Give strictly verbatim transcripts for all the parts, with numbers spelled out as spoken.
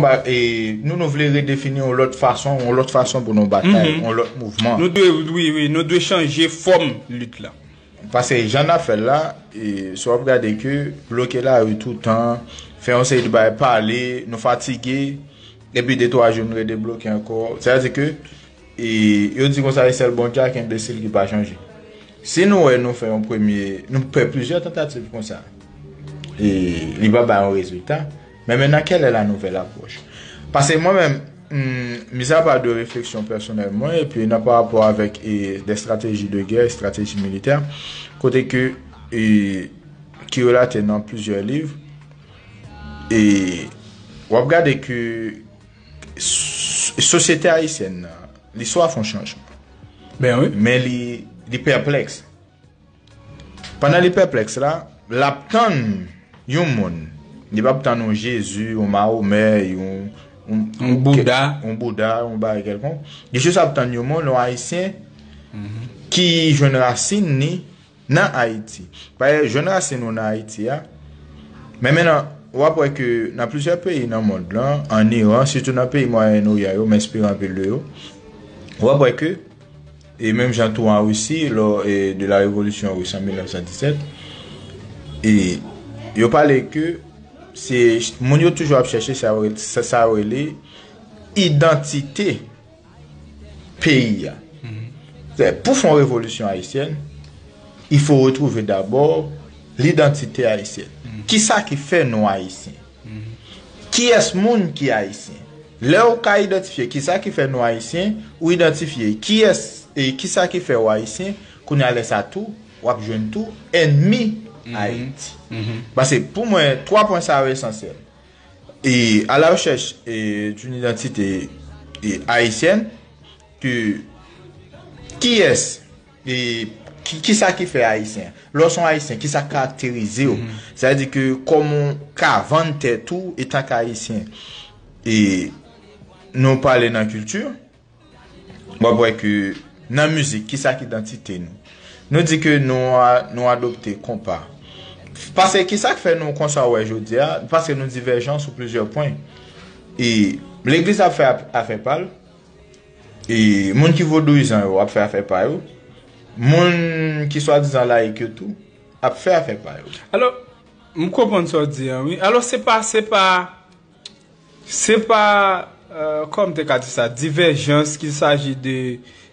Ba- e, nou, nou vle redefini yon lòt fason, yon lòt fason pou nou batay, yon lòt mouvman. Nou dwe, wi, wi, nou dwe chanje fòm lit la. Paske jan n ap fè l la, e, si w ap gade ke bloke lari toutan, fè yon seri de bagay, pale, nou fatige, epi de twa jou nou redebloke ankò. Sa vle di ke, e, yo di konsa, e sèl Bondye ak enbesil ki pa chanje. Si nou wè nou fè yon premye, nou fè plizyè tantativ konsa, e li pa bay yon rezilta, men men nan kèl è la nouvèl apwòch? Paske mwen menm, hmm, mis à part de refleksyon pèsonèl mwen, epi nan pa rapò avèk e, de strateji de gè, strateji militè, kote ke e, ki relate nan plizyè liv, e w ap gade ke s- sosyete ayisyèn nan, li swaf yon chanjman. Ben wi. Men li, li pèplèks. Pandan li pèplèks la, l ap tann yon moun. Li p ap tann yon Jezi, yon Mahomè, yon, yon, Yon Bouda. Yon Bouda, yon bagay kèlkonk. Li jis ap tann yon moun, yon Ayisyen, ki jwenn rasin ni nan Ayiti. Payè, jwenn rasin nou nan Ayiti a. Men menm, w ap wè ke nan plizyè peyi nan mond lan, an Iran, sitou nan peyi Mwayen Oryan yo, m enspire anpil de yo. W ap wè ke, e menm jan tou an Risi, lò e, de la révolution russe en mil neuf cent dix-sept, e yo pale ke se moun yo toujou ap chèche sa, sa, sa yo rele idantite peyi a. Se pou fè yon revolisyon ayisyèn, il faut retrouver d'abord l'identité haïtienne. Kisa ki fè nou ayisyen? Kiyès moun ki ayisyen? Lè ou ka idantifye kisa ki fè nou ayisyen, ou idantifye kiyès e kisa ki fè ou ayisyen, kounye a lè sa tou, w ap jwenn tou ènmi Ayiti. Paske pou mwen, twa pwen sa yo esansyèl. E à la recherche e, d'une identité e, haïtienne, ke kiyès e ki, kisa ki fè ayisyen? Lè w se yon ayisyen, kisa k karakterize w? Sa vle di ke kòman w ka vann tèt ou etanke ayisyen? E nou pale nan kilti, w ap wè ke nan mizik, kisa ki idantite nou? Nou di ke nou, a- nou adopte konpa. Paske kisa k fè nou konsa w wè jodi a? Paske nou divèjan sou plizyè pwen. E legliz ap fè ap- afè pa l. E moun ki vodouyizan yo ap fè afè pa yo. Moun ki swadizan layik yo tou ap fè afè pa yo. Alò, m konprann sa w di an, wi. Alò, se pa, se pa, se pa, euh, kòman m te ka di sa, divèjans, qu'il s'agit de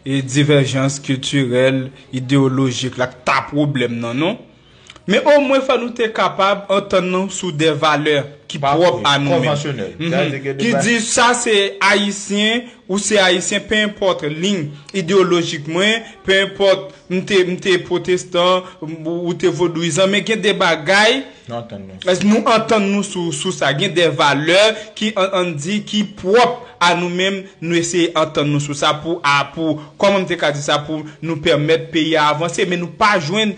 e, divèjans kiltirèl, ideyolojik la, k ta pwoblèm nan, non. Men omwen fò nou te kapab antann nou sou de valè ki pwòp a nou menm. Konvansyonèl. Sa vle di ke Ki di sa se ayisyen, ou se ayisyen, pe enpòt liy ideyolojik mwen, pe enpòt m te, m te pwotestan, ou te vodouyizan, men gen de bagay nou antann nou. Nou antann nou sou, sou sa. Gen de valè ki, an, ann di, ki pwòp a nou menm, nou eseye antann nou sou sa pou, a, pou, kòman m te ka di sa, pou nou pèmèt peyi a avanse, men nou pa jwenn